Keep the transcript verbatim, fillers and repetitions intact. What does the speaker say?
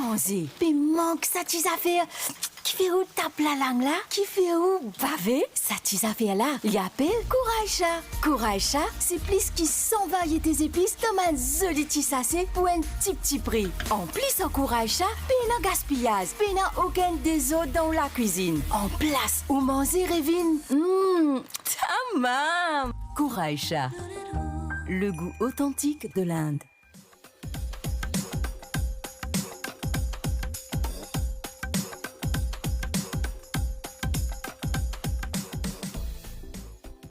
manze, pe mank sa ti zafer ki fer ou tap lalang la, ki fer ou bave. Sa ti zafer la, li apel Kouray Sa. Kouray Sa, se plis ki san variete zepis dan bann zoli ti sase pou enn tipti pri. Anplis, ar Kouray Sa, pena gaspiyaz, pena okenn dezord dan ou lakwizinn. Anplas, ou manze revinn, mm, tamam! Kouray Sa, le goût authentique de l'Inde.